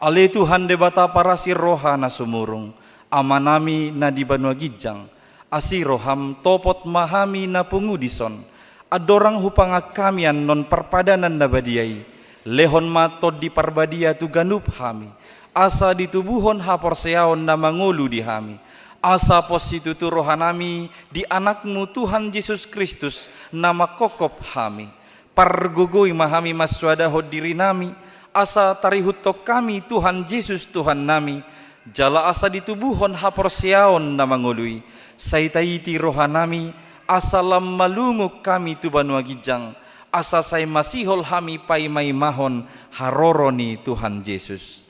Ale Tuhan Debata parasi roha na sumurung, Amanami na di banua ginjang, asi roham, topot ma hami na pungu dison. Andorang hupangan hami annon parpadanan na badia i, lehon ma Tondi Parbadia tu ganup hami, asa ditubuhon haporseaon na mangolu di hami, asa pos situtu rohanami di Anakmu Tuhan Jesus Kristus na manghophop hami. Pargogoi ma hami mansoadahon dirinami, asa tarihuthon hami Tuhan Jesus Tuhannami, jala asa ditubuhon haporseaon na mangolu i, sai taiti rohanami, asa lam malungun hami tu banua ginjang, asa sai masihol hami paimaimahon haroro ni Tuhan Jesus.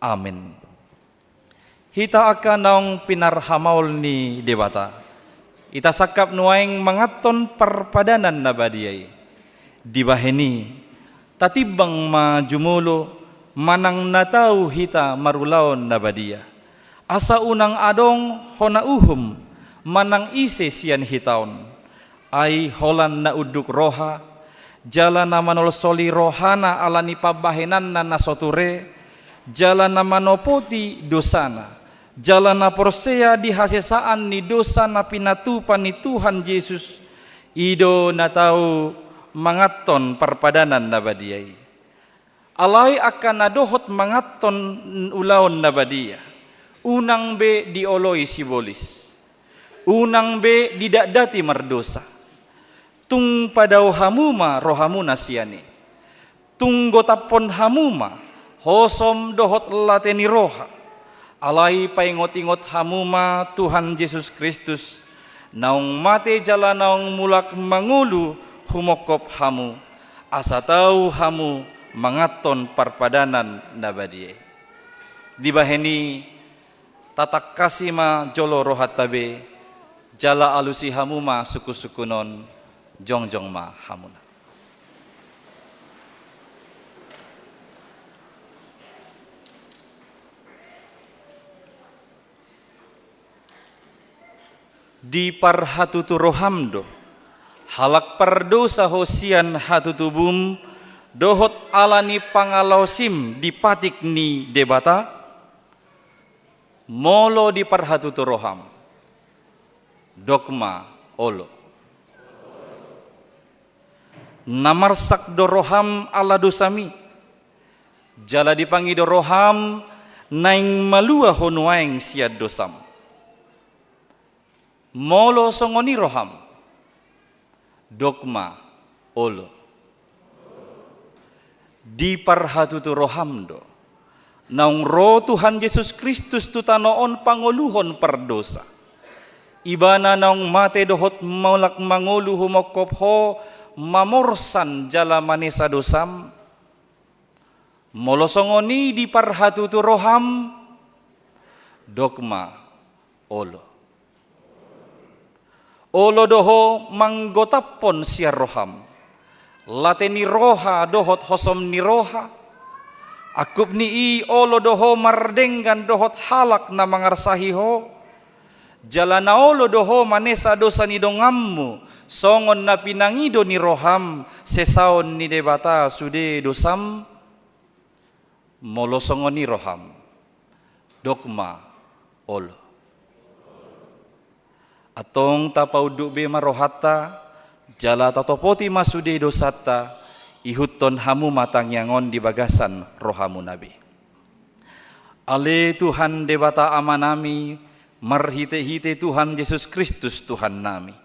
Amen. Hita angka naung pinarhamaol ni Debata, hita sangkap nuaeng manganhon parpadanan na badia i. Dibahen i, tatimbang ma jumolo manang na tau hita marulaon na badia. Asa unang adong hona uhum manang ise sian hita on. Ai holan na unduk roha, jala na manolsoli rohana ala ni pambahenanna na so ture, jala na manopoti dosana, jala na porsea di hasesaan ni dosa na pinatupa ni Tuhan Jesus, i do na tau manganhon parpadanan na badia i. Alai angka na dohot manganhon ulaon na badia, unang be dioloi sibolis, unang be didatdati mardosa. Tung padao hamu ma rohamuna sian i. Tung gotaphon hamu ma hosom dohot late ni roha. Alai paingotingot hamu ma Tuhan Jesus Kristus, naung mate jala naung mulak mangolu humongkop hamu, asa tau hamu manganhon parpadanan na badia i. Dibahen i, tatangkasi ma jolo rohanta be, jala alusi hamu ma sungkunsungkun on, jongjong ma hamuna. Diparhatutu roham do, halak pardosa ho sian hatutubum, dohot ala ni pangalaosim di patik ni Debata? Molo diparhatutu roham, dok ma olo. Na marsak do roham ala dosami, jala dipangido roham naeng malua ho nuaeng sian dosam. Molo songon i roham, dok ma olo. Diparhatutu roham do, Naung ro Tuhan Jesus Kristus tu tano on pangoluhon pardosa. Ibana naung mate dohot mulak mangolu humongkop ho mamorsan jala manesa dosam. Molo songon i diparhatutu roham, dok ma olo. Olo do ho manggotaphon sian roham, late ni roha dohot hosom ni roha. Angkup ni i olo do ho mardenggan dohot halak na mangarsahi ho. Jala na olo do ho manesa dosa ni donganmu, songon na pinangido ni roham sesaon ni Debata sude dosam. Molo songon i roham, dok ma olo. Antong tapaunduk be ma rohanta, jala tatopoti ma sude dosanta, ihuthon hamu ma tangiang on di bagasan rohamuna be. Ale Tuhan Debata Amanami, marhitehite Tuhan Jesus Kristus Tuhannami,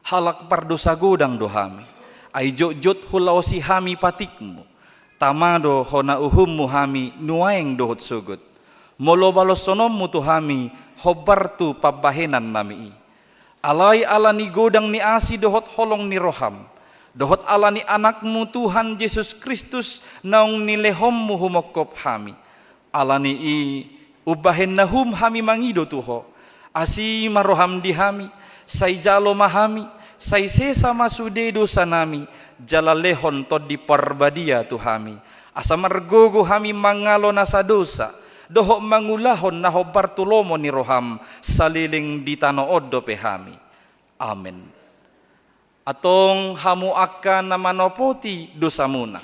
halak pardosa godang do hami, ai jotjot hulaosi hami patikmu. Tama do hona uhummu hami nuaeng dohot sogot. Molo baloshononmu tu hami hombar tu pambahenannami i. Alai ala ni godang ni asi dohot holong ni roham, dohot ala ni Anakmu Tuhan Jesus Kristus naung nilehonmu humongkop hami, ala ni i umbahen na hum hami mangido tu ho, asi ma roham di hami, sai jalo ma hami, sai sesa ma sude dosanami, jala lehon Tondi Parbadia tu hami, asa margogo hami mangalo nasa dosa, dohot mangulahon na hombar tu lomo ni roham, saleleng di tano on dope hami. Amen. Antong hamu angka na manopoti dosamuna,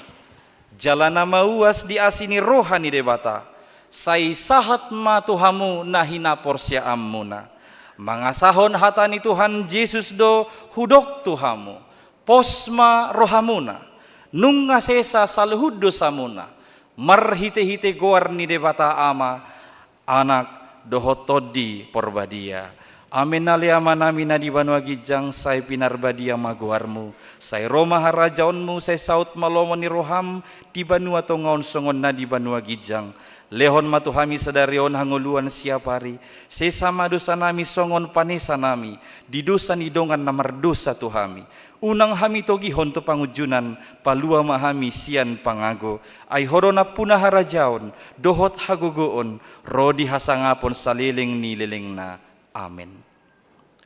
jala na mauas di asi ni roha ni Debata, sai sahat ma tu hamu na hinaporseaanmuna. Mangasahon hata ni Tuhan Jesus do hudok tu hamu, pos ma rohamuna, nunga sesa saluhut dosamuna, marhitehite goar ni Debata Ama, Anak, dohot Tondi Parbadia. Amen. Ale Amanami na di banua ginjang, sai pinarbadia ma goarmu, sai ro ma harajaonmu, sai saut ma lomo ni roham di banua tonga on songon na di banua ginjang. Lehon ma tu hami sadari on hangoluan siapari, sesa ma dosanami songon panesanami di dosa ni dongan na mardosa tu hami. Unang hami togihon tu pangunjunan, palua ma hami sian pangago, ai ho do nampuna harajaon, dohot hagogoon, ro di hasangapon saleleng ni lelengna. Amen.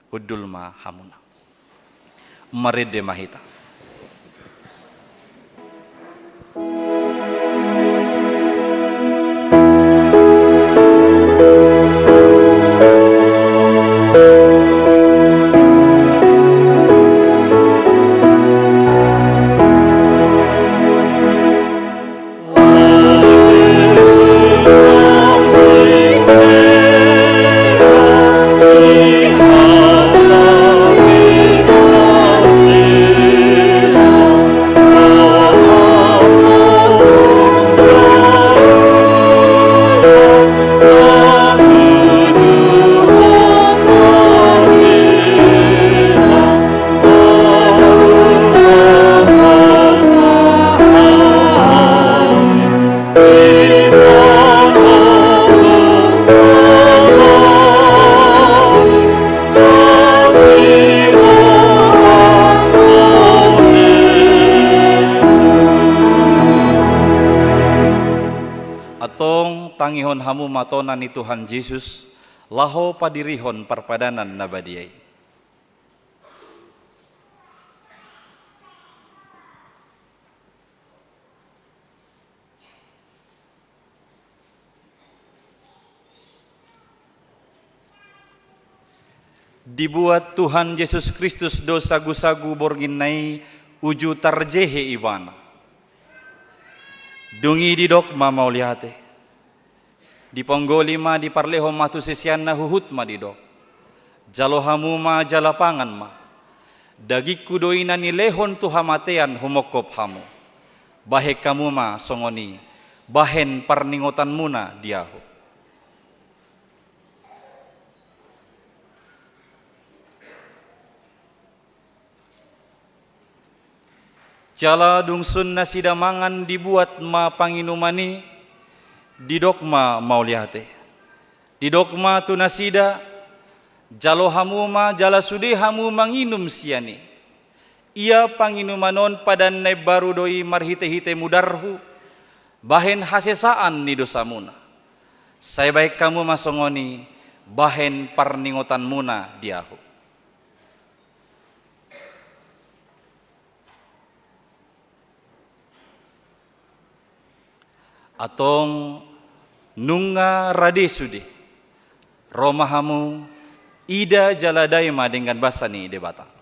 Hundul ma hamuna. Marende ma hita. Antong tangihon hamu ma tona ni Tuhan Jesus, laho padirihon parpadanan na badia i. Dibuat Tuhan Jesus Kristus do sagusagu borngin na i uju tarjehe Ibana. Dung i didok ma mauliate. Diponggoli ma, diparlehon ma tu siseanna, huhut ma didok: Jalo hamu ma jala pangan ma. Dagingku do i na nilehon tu hamatean humongkop hamu. Bahen hamu ma songon i, bahen parningotanmuna di ahu. Jala dung sun nasida mangan, dibuat ma panginuman i, Didok ma mauliate. Didok ma tu nasida, jalo hamu ma jala sude hamu manginum sian i. Ia panginuman on padan na imbaru do i marhitehite mudarhu, bahen hasesaan ni dosamuna. Sai bahen hamu ma songon i, bahen parningotanmuna di ahu. Antong nunga rade sude. Ro ma hamu, ida jala dai ma denggan basa ni Debata.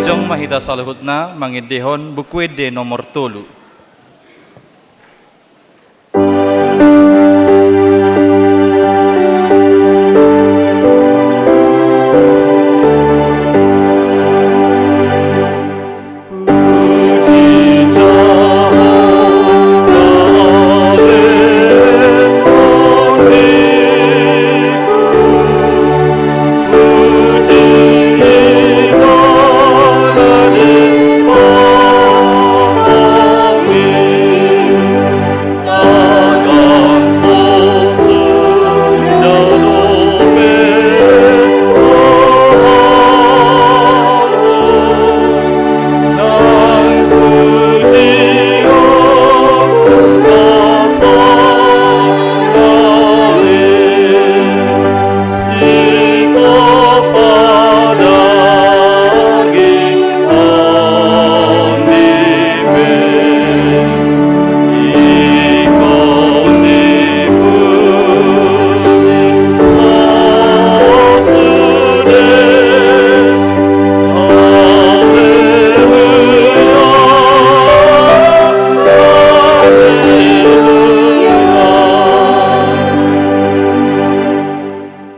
Jongjong ma hita saluhutna mangendehon Buku Ende nomor tolu.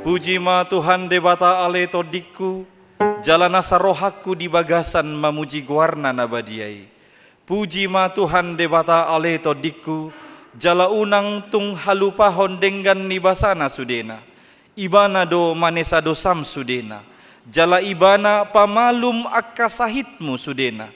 Puji ma Tuhan Debata ale tondingku, jala nasa rohangku di bagasan mamuji goarna na badia i. Puji ma Tuhan Debata ale tondingku, jala unang tung halupahon denggan ni basana sudena. Ibana do manesa dosam sudena, jala Ibana pamalum angka sahitmu sudena.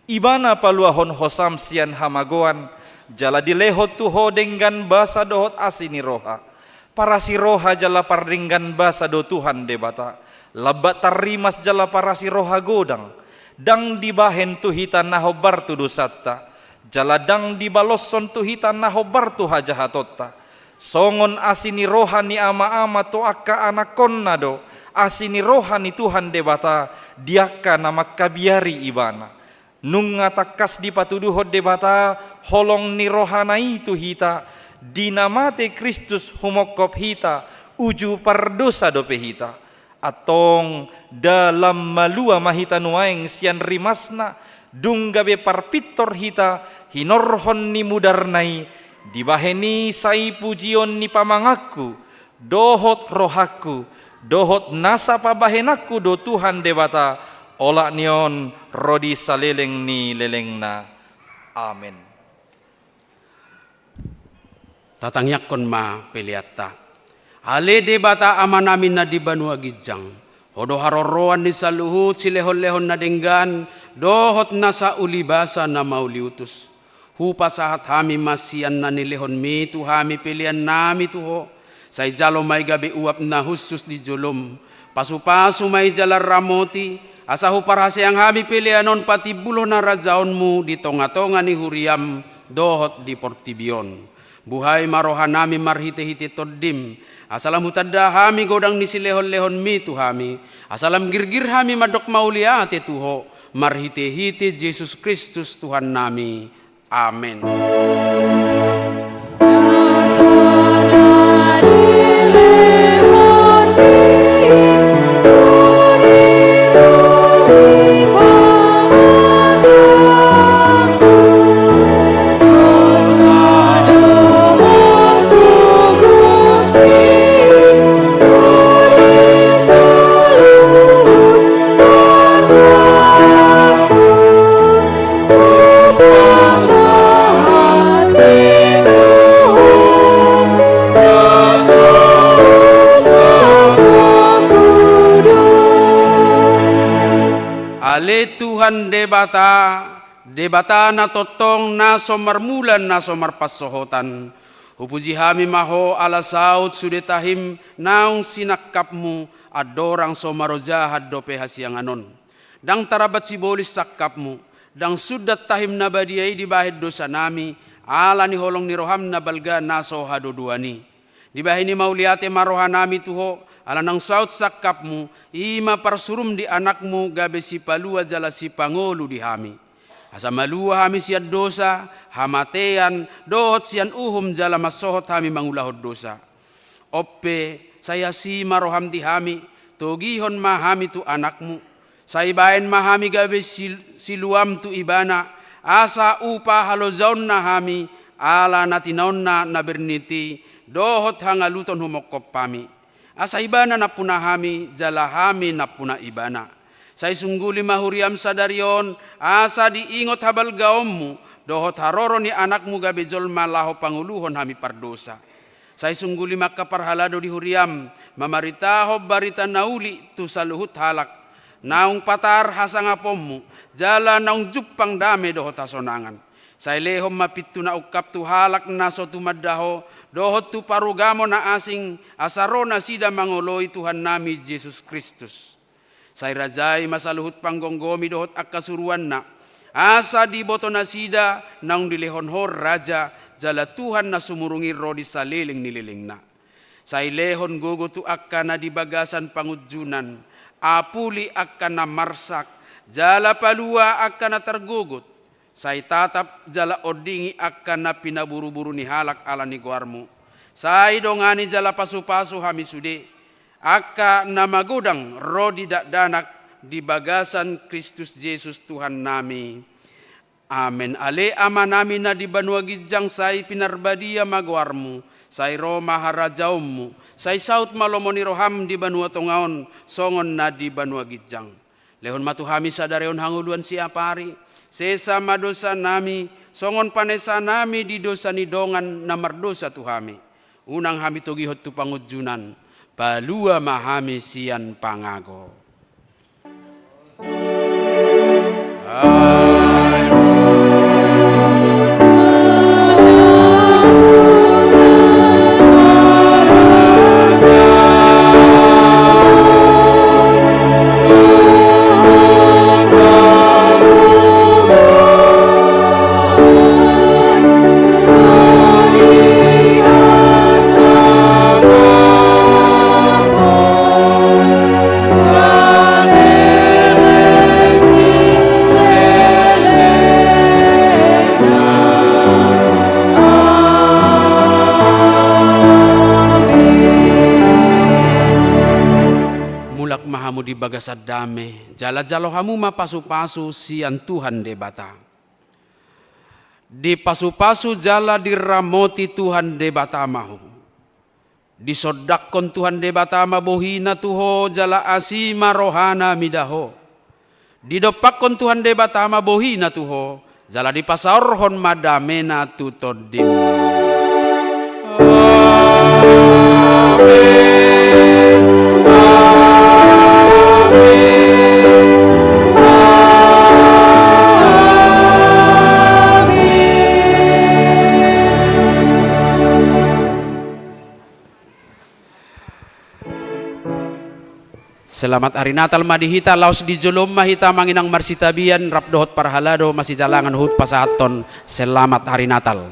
Ibana paluahon hosam sian hamagoan, jala dilehon tu ho denggan basa dohot asi ni roha. Parasi roha jala pardenggan basa do Tuhan Debata, lambat tarrimas jala parasi roha godang. Ndang dibahen tu hita na hombar tu dosanta, jala ndang dibaloshon tu hita na hombar tu hajahatonta. Songon asi ni roha ni ama-ama tu angka anakkonna do asi ni roha ni Tuhan Debata di angka na mangkabiari Ibana. Nunga tangkas dipatuduhon Debata holong ni rohana i tu hita, di na mate Kristus humongkop hita, uju pardosa dope hita. Antong, dalam malua ma hita nuaeng sian rimasna, dung gabe parpintor hita hinorhon ni mudarna i, dibahen i sai pujion ni pamanganku dohot rohangku, dohot nasa pabahenanku do Tuhan Debata, olat ni on ro di saleleng ni lelengna. Amen. Tatangiangkon ma peleanta. Ale Debata Amanami na di banua ginjang, Ho do haroroan ni saluhut silehon-lehon na denggan, dohot nasa ulibasa na mauliutus. Hupasahat hami ma sian na nilehonmi tu hami peleannami tu Ho, sai jalo ma i gabe uap na hushus di jolom, pasu-pasu ma i jala ramoti, asa huparhaseang hami pelean on patimbulhon harajaonmu di tonga-tonga ni huriam dohot di portibi on. Buhai ma rohanami marhite-hite Tondim, asa lam hutanda hami godang ni silehon-lehonmi tu hami, asa lam girgir hami mandok mauliate tu Ho, marhite-hite Jesus Kristus Tuhannami. Amen. Ale Tuhan Debata, Debata na tongtong, na so marmula, na so marpansohotan. Hupuji hami ma Ho ala saut sude tahim naung sinangkapmu, andorang so marojahan dope hasiangan on. Ndang tarambat sibolis sangkapmu, ndang sundat tahim na badia i dibahen dosanami, ala ni holong ni roham na balga na so hadodoan i. Dibahen i mauliate ma rohanami tu Ho, ala naung saut sangkapmu, i ma parsurum di Anakmu gabe sipalua jala sipangolu di hami. Asa malua hami sian dosa, hamatean, dohot sian uhum jala mansohot hami mangulahon dosa. On pe, sai asi ma roham di hami, togihon ma hami tu Anakmu, Sai baen ma hami gabe sil-, siluam tu Ibana, asa upa halojaonna hami, ala na tinaonna na bernit i, dohot hangaluton humongkop hami. Asa Ibana nampuna hami, jala hami nampuna Ibana. Sai sungguli ma huriam sadari on, asa diingot habalgaonmu, dohot haroro ni Anakmu gabe jolma laho pangoluhon hami pardosa. Sai sungguli ma angka parhalado di huriam, mamaritahon barita na uli tu saluhut halak, naung patar hasangaponmu, jala naung jumpang dame dohot hasonangan. Sai lehon ma pintu na ungkap tu halak na so tumanda ho, dohot tu parugamo na asing, asa ro nasida mangoloi Tuhannami Jesus Kristus. Sai rajai ma saluhut panggomgomi dohot angka suruanna, asa diboto nasida naung dilehon ho raja, jala Tuhan na sumurung i ro di saleleng ni lelengna. Sai lehon gogo tu angka na di bagasan pangunjunan, apuli angka na marsak, jala palua angka na targogot. Sai tatap jala ondingi angka na pinaburuburu ni halak ala ni goarmu. Sai dongani jala pasupasu hami sude, angka na magodang ro di dakdanak di bagasan Kristus Jesus Tuhannami. Amen. Ale Amanami na di banua ginjang, sai pinarbadia ma goarmu, sai ro ma harajaonmu, sai saut ma lomo ni roham di banua tonga on, songon na di banua ginjang. Lehon ma tu hami sadari on hangoluan siapari, sesa ma dosanami, songon panesanami di dosa ni dongan na mardosa tu hami. Unang hami togihon tu pangunjunan, palua ma hami sian pangago. Mulak ma hamu di bagasan dame, jala jalo hamu ma pasupasu sian Tuhan Debata. Dipasupasu jala diramoti Tuhan Debata ma ho. Disondangkon Tuhan Debata ma bohina tu ho, jala asi ma rohana mida ho. Didompakkon Tuhan Debata ma bohina tu ho, jala dipasaorhon ma damena tu tondim. Amen. Amen. Amen. Selamat Hari Natal ma di hita, laos di jolo on ma hita manginang marsitabian rap dohot parhalado masijalangan huhut pasahathon Selamat Hari Natal.